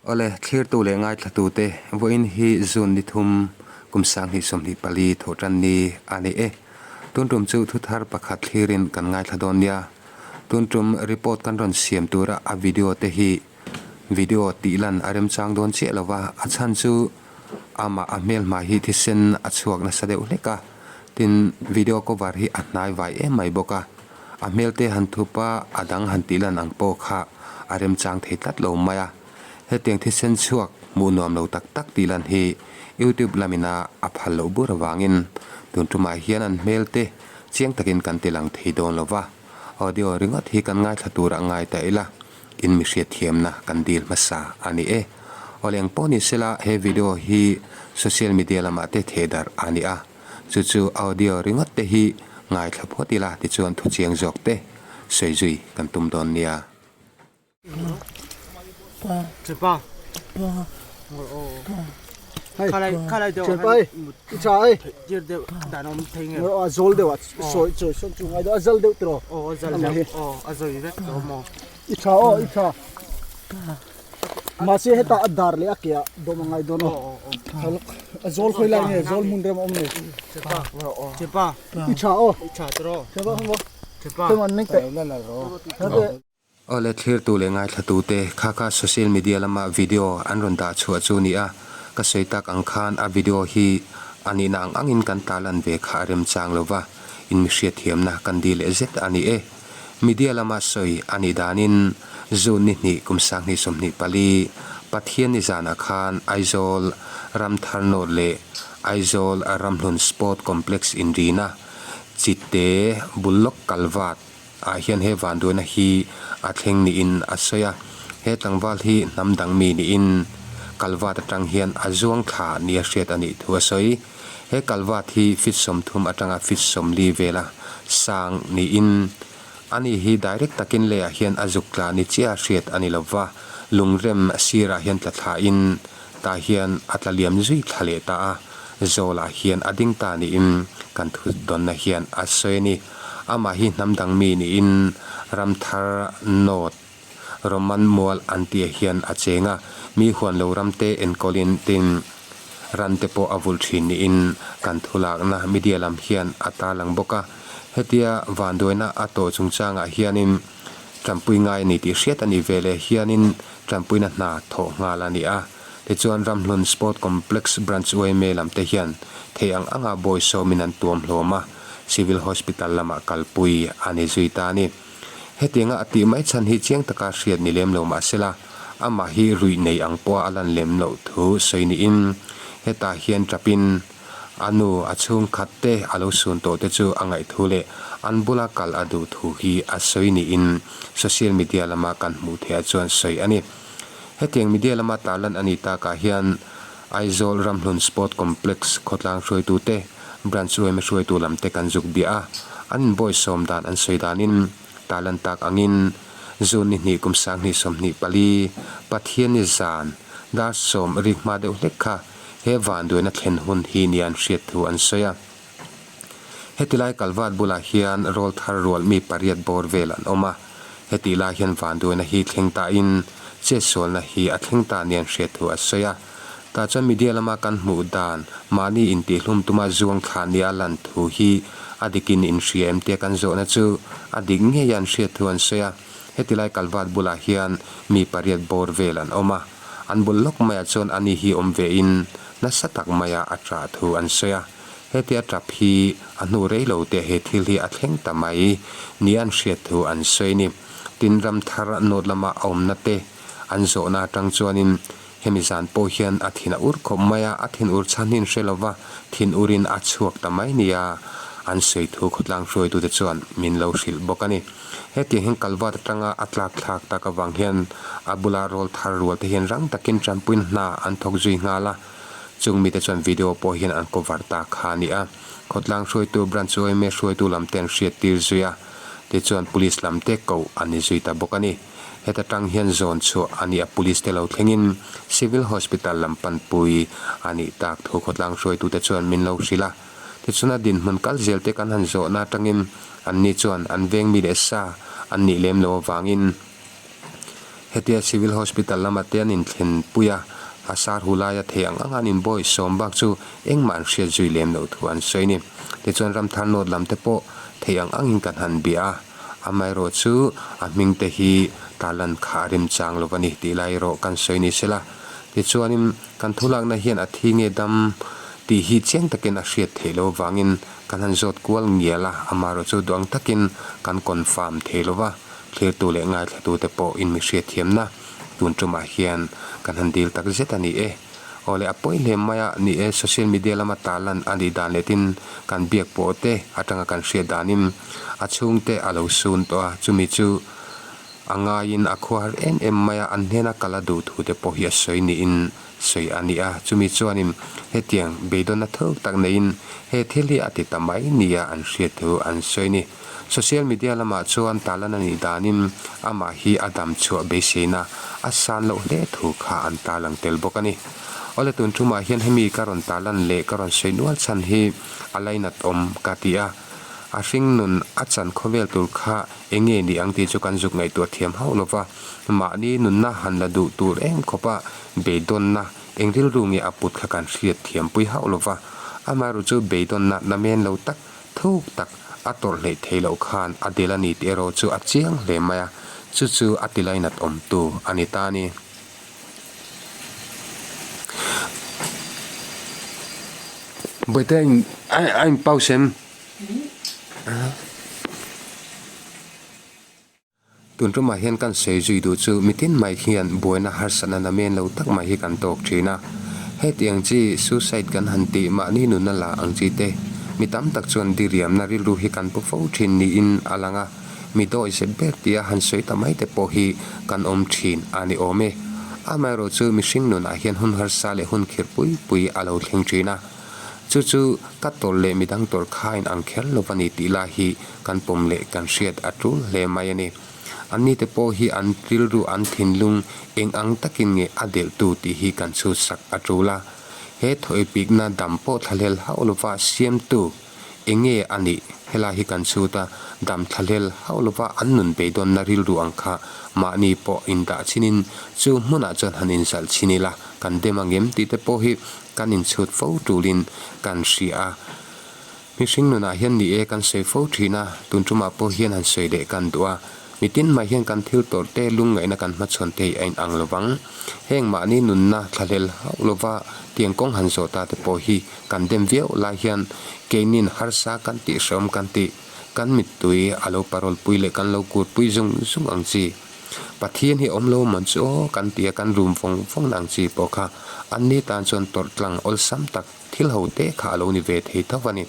Awle, thlirtu leh ngaithlatute, vawiin hi June ni thum kum 2024 thawhtan ni a ni e. Tun tum chu thuthar pakhat thlirin kan ngaithla dawn nia. Tun tum report kan rawn siam tura a video te hi video tih lan a remchang dawn chiah lo va, a chhan chu amah a hmelhmai hi thisen a chhuak nasa deuh hlek a, tin video cover hi a hnai vai em mai bawk a. A hmelte han thup a, a dang han tih lan ang pawh kha a remchang thei tlat lo mai a. Hetiang thisen chhuak hmuh nuam lo tak tak tih lan hi YouTube lamina a phal loh bur avangin tun tumah hian an hmelte chiang takin kan ti lang thei dawn lo va. Audio ringawt hi kan ngaithla turah ngai ta ila, in mi hriatthiamna kan dil hmasa a ni e. Awle eng pawh ni sela he video hi social media lamah te thehdarh a ni a. Chu chu audio ringawt te hi ngaithla phawt ila tichuan thu chiang zawk te sawi zui kan tum dawn nia. Mahse heta a dar leh a ke ah dawm a ngai dawn a, a zawl khawi lai nge zawl hmun rem a awm nge i tha aw Awle thlirtu leh ngaithlatute kha kha social media lama video an rawn dah chhuah chu ni a, ka sawi tak ang khan a video hi a nihna ang angin kan tarlan ve kha a remchang lova, in mi hriatthiamna kan dil leh zet a ni e. Media lama sawi a nih danin June ni hnih kum 2024 Pathian ni zanah khan Aizawl Ramthar North leh Aizawl Ramhlun Sport Complex inrina Chite bul lawk kalvat ah hian he vanduaina hi a thleng niin a sawi a. He tlangval hi hnam dang mi niin kalvat atang hian a zuang thla nia hriat a nih thu a sawi. He kalvat hi feet 30 atanga feet 40 vela sang niin ani hi direct takin leiah hian a zuk tla ni chiah hriat a ni lo va, lungrem sirah hian tla thlain tah hian a tla liam zui thla leh ta a, zawlah hian a ding ta niin kan thu dawnna hian a sawi a ni. Amah hi hnam dang mi niin Ramthar North Roman mual an tihah hian a cheng a, mi huan lo ramte enkawlin tin rante pawh a vulh thin niin kan thulakna media lam hian a tarlang bawk a. Hetia vanduaina a tawh chungchangah hianin tanpui ngai a ni tih hriat a nih veleh hianin tanpuina hna thawh nghal a ni a. Tichuan Ramhlun Sport Complex Branch yma lamte hian thei ang anga bawi sawmin an tuam hlawm a, Civil Hospital lamah kalpui a ni zui ta a ni. Hetianga a tih mai chhan hi chiang taka hriat ni lem lo mah sela, amah hi ruih nei ang pawha a lan lem loh thu sawi niin hetah hian tapin a nu a chhungkhat te a lo sun tawh te chu a ngaih thu leh an bula kal a duh thu hi a sawi niin social media lama kan hmuh theih ah chuan sawi a ni. Hetiang media lama tarlan a nih takah hian Aizawl Ramhlun Sport Complex khawtlang hruaitute Branch yma hruaitu lam te kan zuk biah a, an inbawisawm dan an sawi danin tarlan tak angin June ni hnih kum 2024 Pathian ni zan dar sawm rik hma deuh hlek kha he vanduaina thlen hun hi nia an hriat thu an sawi a. Heti lai kalvat bulah hian rawl thar rual mi pariat bawr vel an awm a, hetih lai hian vanduaina hi thleng tain chetsualna hi a thleng ta nia an hriat thu a sawi a. Tah chuan media lama kan hmuh dan mahni intihhlum tuma zuang thlah nia a lan thu hi a dikin inhria em tia kan zawhna chu a dik ngei a an hriat thu an sawi a. Heti lai kalvat bulah hian mi pariat bawr vel an awm a, an bul lawk maiah chuan ani hi awm vein nasa tak maia a ṭah thu an sawi a. Hetia ṭap hi a hnu rei lo teh he thil hi a thleng ta mai nia an hriat thu an sawi a ni. Tin, Ramthar North lama a awmna te an zawhna atang chuanin Hemi zan pawh hian a thin a ur khawp mai a, a thin ur chhan hi an hre lo va, thin urin a chhuak ta mai nia an sawi thu khawtlang hruaitute chuan min lo hrilh bawk a ni. Hetiang hian kalvat atanga a tlak thlak tak avang hian a bula rawl thar rual te hian rang takin tanpuina hna an thawk zui nghal a, chung mite chuan video pawh hian an cover ta kha a ni a. Khawtlang hruaitu branch yma hruaitu lam te an hriattir zui a, tichuan police lam te koh a ni zui ta bawk a ni. Heta tang hian zawn chhuah a nih a police te lo thlengin Civil Hospital lam panpui a nih tak thu khawtlang hruaitute chuan min lo hrilh a. Tichuan a dinhmun kal zel te kan han zawhna atangin anni chuan an veng mi leh sa an nih lem lo avangin Hetia Civil Hospital lama te an inthlen pui a, a sar hu laia thei ang anga an inbawi sawm bak chu engmah an hriat zui lem loh thu an sawi a ni. Tichuan Ramthar North lam te pawh thei ang angin kan han bia a, amaherawh chu a hming te hi tarlan kha a remchang lo va ni tih lai erawh kan sawi ni sela. Tichuanin kan thulakna hian a thi nge dam tih hi chiang takin a hriat theih loh avangin kan han zawt kual ngial a, amaherawh chu duang takin kan confirm thei lo va. Thlirtu leh ngaithlatute pawh in mi hriatthiamna tun tumah hian kan han dil tak zet a ni e. Aw le a pawi hle mai a, ni e social media lama tarlan a nih dan leh tin kan biak pawh te atanga kan hriat danin a chhungte a lo sun tawh a, chumi chu a ngaiin a khua har em em mai a, an hnena kal a duh thu te pawh hi a sawi niin sawi a ni a, chumi chuanin hetiang beidawnna thuk tak neiin he thil hi a ti ta mai nia an hriat thu an sawi a ni. Social media lamah chuan tarlan a nih danin amah hi a dam chhuah beiseina a san loh hle thu kha an tarlang tel bawk a ni. Awle tun tumah hian hemi ka rawn tarlan leh ka rawn sawi nual chhan hi a lainat awm ka ti a, a hring nun a chan khawvel tur kha eng nge ni ang tih chu kan zuk ngaihtuah thiam hauh lo va, mahni nunna han la duh tur em khawpa beidawnna eng rilru nge a put kha kan hriat thiampui hauh lo va, amaherawhchu chu beidawnna namen lo tak Thuk tak a tawrh hleih theih loh khan a del a ni tih erawh chu a chiang hle mai a, chu chu a ti lainat awmtu a ni ta a ni. Bawihte a in pause em? Tun tumah hian kan sawi zui duh chu mitin mai hian buaina harsatna namen lo tak mai hi kan tawk thin a. Hetiang chi suicide kan han tih mahni nunna la ang chi te mi tam tak chuan diriamna rilru hi kan pu fo thin niin a lang a, mi dawi zet ber tia han sawi ta mai te pawh hi kan awm thin a ni awm e. Amaherawh chu mihring nunah hian hun harsa leh hun khirh pui pui a lo thleng thin a. Chu chu ka tawrh leh midang tawrh kha in ang kher lo va ni tih lai hi kan pawm leh kan hriat a tul hle mai a ni. Anni te pawh hi an rilru an thinlung eng ang takin nge a delhtu tih hi kan chhut sak a tul a. He thawipikna dam pawh thlahlel hauh lova siamtu eng nge a nih helai hi kan chhut a, dam thlahlel hauh lova an nun beidawnna rilru ang kha mahni pawh indah chinin chu hmunah chuan han inzalh chhin ila kan dem angem tih te pawh hi Kan inchhut fo tulin kan hria a, mihring nunah hian ni e kan sawi fo thin a, tun tumah pawh hian han sawi leh kan duh a, mitin mai hian kan thil tawrh te lungngaihna kan hmachhawn thei a inang lovang. Heng mahni nunna thlahlel hauh lova tiang kawng han zawh ta te pawh hi kan dem viau lai hian keinin harsa kan tih hrehawm kan tih, kan mittui a lo parol pui leh kan lo kur pui zung zung ang chi. Pathian hi awm lo man chu aw kan ti a, kan rum vawng vawng na ang chi pawh kha an ni tan chuan tawrh tlang awlsam tak thil ho te kha a lo ni ve thei tho a ni.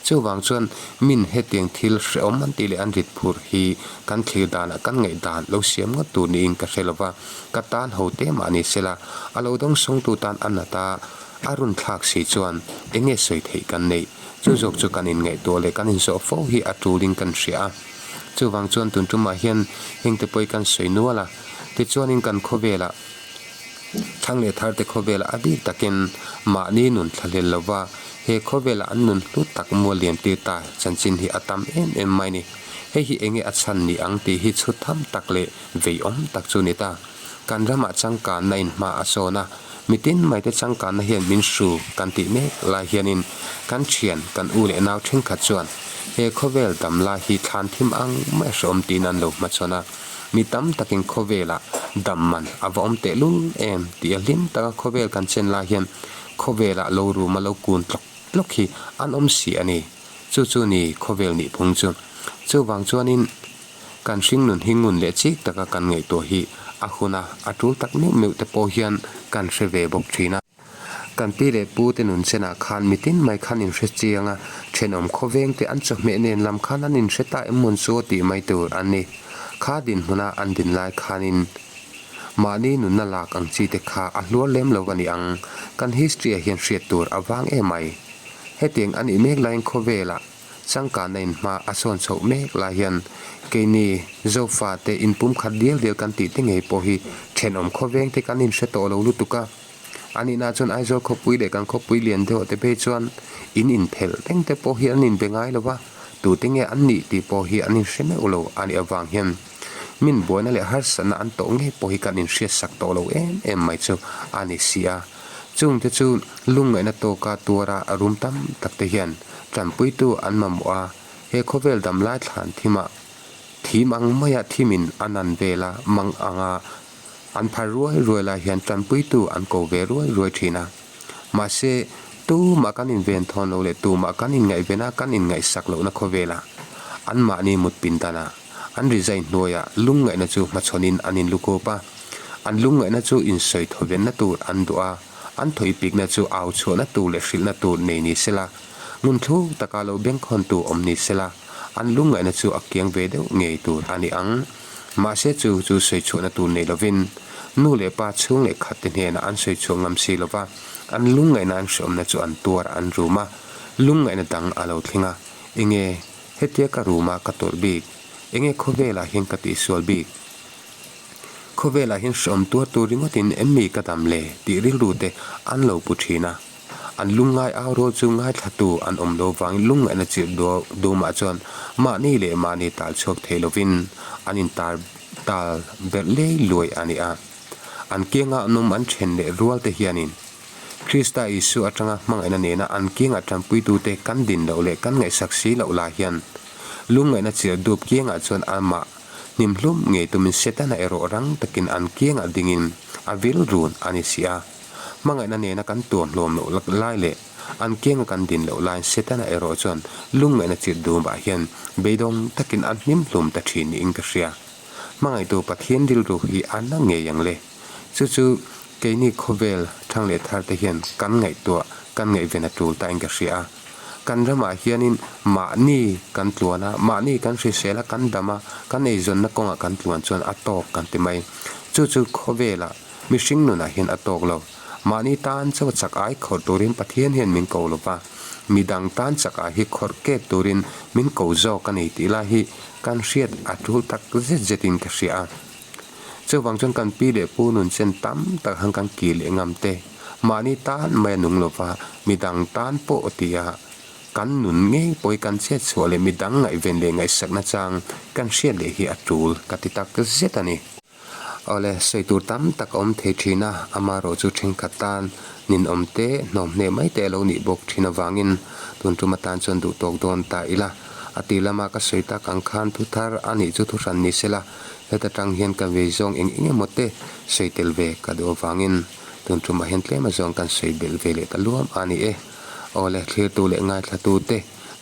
Chuvang chuan min hetiang thil hrehawm an tih leh an rit phur hi kan thlir danah kan ngaih dan lo siam ngawt tur niin ka hre lo va, ka tan ho te mah ni sela a lo dawngsawngtu tan a nat a, a run thlak si chuan eng nge sawi theih kan neih? Chu zawk chu kan inngaihtuah leh kan inzawh fo hi a tulin kan hria a. Chuvang chuan tun tumah hian hengte pawh hi kan sawi nual a, tichuanin kan khawvelah thlang leh tharte khawvelah a bik takin mahni nun thlahlel lova he khawvelah an nun hlu tak mual lian tir ta chanchin hi a tam em em mai ni. Hei hi enge a chhan ni ang tih hi chhut tham tak leh veiawm tak chu ni ta. Kan ramah changkanna in hma a sawn a, mitin maite changkanna hian min hru kan tih mek lai hianin kan thian, kan u leh nau thenkhat chuan he khawvel dam lai hi thlan thim ang mai a hreawm tiin an lo hmachhawn a. Mi tam takin khawvelah dam man a va awm tehlul em tih a hlim taka khawvel kan chen lai hian khawvelah lo ruma lo kun tlawk tlawk hi an awm si a ni. Chu chu ni khawvel nihphung chu. Chuvang chuanin. Kan hringnun hi ngun leh chik taka kan ngaihtuah hi a hun a, a tul tak meuh meuh te pawh hian kan hre ve bawk thin a. Kan pi leh pu te nun chenah khan mitin mai khan inhre chiang a, thenawm khawveng te an chawhmeh nen lam khan an inhre ta em mawn chu aw tih mai tur an ni. Kha dinhmuna an din lai khanin mahni nunna lak ang chi te kha a hluar lem lo a ni ang, kan history ah hian hriat tur a vang em mai. Hetiang a nih mek laiin khawvelah Changkanna in hma a sawn chhoh mek lai hian keini Zofa te inpum khat dial dial kan tih te ngei pawh hi thenawm khawveng te kan inhre tawh lo lutuk a. A nihna chuan Aizawl khawpui leh kan khawpui lian deuh te phei chuan in inphelh reng te pawh hi an inbe ngai lo va, tute nge an nih tih pawh hi an inhre meuh lo a nih avang hian. Min buaina leh harsatna an tawh ngei pawh hi kan inhriatsak tawh lo em em mai chu a ni si a. Chungte chu lungngaihna tawka tuara rum tam tak te hian tanpuitu an mamawh a, he khawvel damlai thlan thimah thim ang maia thimin a nan vel a mang anga an phar ruai ruai lai hian tanpuitu an ko ve ruai ruai thin a. Mahse, tumah kan inven thawn lo leh tumah kan inngaihven a, kan inngaihsak lohna khawvelah anmahni mut pindanah an resign hnuaiah lungngaihna chu hmachhawnin an inlukawp a. An lungngaihna chu insawi thawvenna tur an duh a, an thawipikna chu au chhuahna tur leh hrilhna tur nei ni sela, ngun thluk taka lo bengkhawntu awm ni sela, an lungngaihna chu a kiang ve deuh ngei tur a ni ang. Mahse chu chu sawi chhuahna tur nei lovin nu leh pa chhung leh khat te hnenah an sawi chhuah ngam si lova, an lungngaihna an hreawmna chu an tuar an rum a, lungngaihna dang a lo thleng a, enge hetia ka rum a ka tawrh bik, enge khawvelah hian ka tihsual bik? Khawvelah hian hreawm tuar tur ringawtin em mi ka dam le tih rilru te an lo pu thin a. An lungngai au rual chu ngaithlatu an awm lo vangin lungngaihna chirh dumah chuan mahni leh mahni tal chhuak thei lovin an intar tal berh lei luai a ni a. An kianga an awm an then leh rual te hianin Krista Isua atanga hmangaihna nena an kiangah tanpuitute kan din loh leh kan ngaihsak si loh lai hian lungngaihna chirh dup kiangah chuan amah Hnimhlum ngei tumin Setana erawh rang takin an kiangah dingin a vil run a ni si a. Hmangaihna nena kan tuam hlawm loh lai leh an kianga kan din loh laiin Setana erawh chuan lungngaihna chirh dumah hian beidawng takin a hnimhlum ta thin niin ka hria. Hmangaihtu Pathian rilru hi a na ngei ang le. Chu chu keini khawvel thang leh thar te hian kan ngaihtuah kan ngaihven a tul tain ka hria a. Kan ramah hianin mahni kan tluan a, mahni kan hrisel a, kan dam a, kan eizawnna kawngah kan tluan chuan a tawk kan ti mai. Chu chu khawvelah mihring nunah hian a tawk lo. Mahni tan chaw chak ai khawrh turin Pathian hian min ko lo va, midang tan chak ai hi khawrh kep turin min ko zawk a ni tih lai hi kan hriat a tul tak zet zetin ka hria a. Chuvang chuan kan pi leh pu nun chen tam tak han kan kir leh ngam te, mahni tan mai a nung lova midang tan pawh tia kan nun ngei pawh hi kan chhiat chhuah leh midang ngaihven leh ngaihsakna chang kan hriat leh hi a tul ka ti tak zet a ni. Awle, sawi tur tam tak a awm thei thin a, amaherawh chu thenkhat tan ninawm te, hnawmhne mai te a lo nih bawk thin avangin tun tum atan chuan duh tawk dawn ta ila. A ti lama ka sawi tak ang khan thu thar a nih chu thu hran ni sela, Heta tang hian ka vei zawng eng eng emaw te sawi tel ve ka duh avangin tun tumah hian tlem azawng kan sawi belh ve leh ta luam a ni e. Aw le, thlirtu leh ngaithlatu te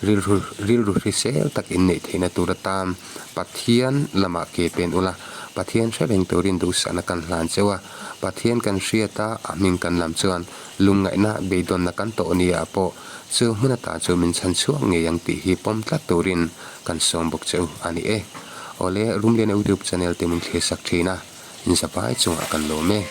rilru rilru hrisel tak inneih theihna tur atan Pathian lamah ke pen ula, Pathian hre reng turin duhsakna kan hlan cheu a, Pathian kan hriat a, a hming kan lam chuan lungngaihna beidawnna kan tawh nia pawh chu hmun ata chu min chhan chhuak ngei ang tih hi pawm tlat turin kan sawm bawk cheu a ni e. Awle, Rumliana YouTube channel te min thlir sak thin a, in zapai chungah kan lawm e.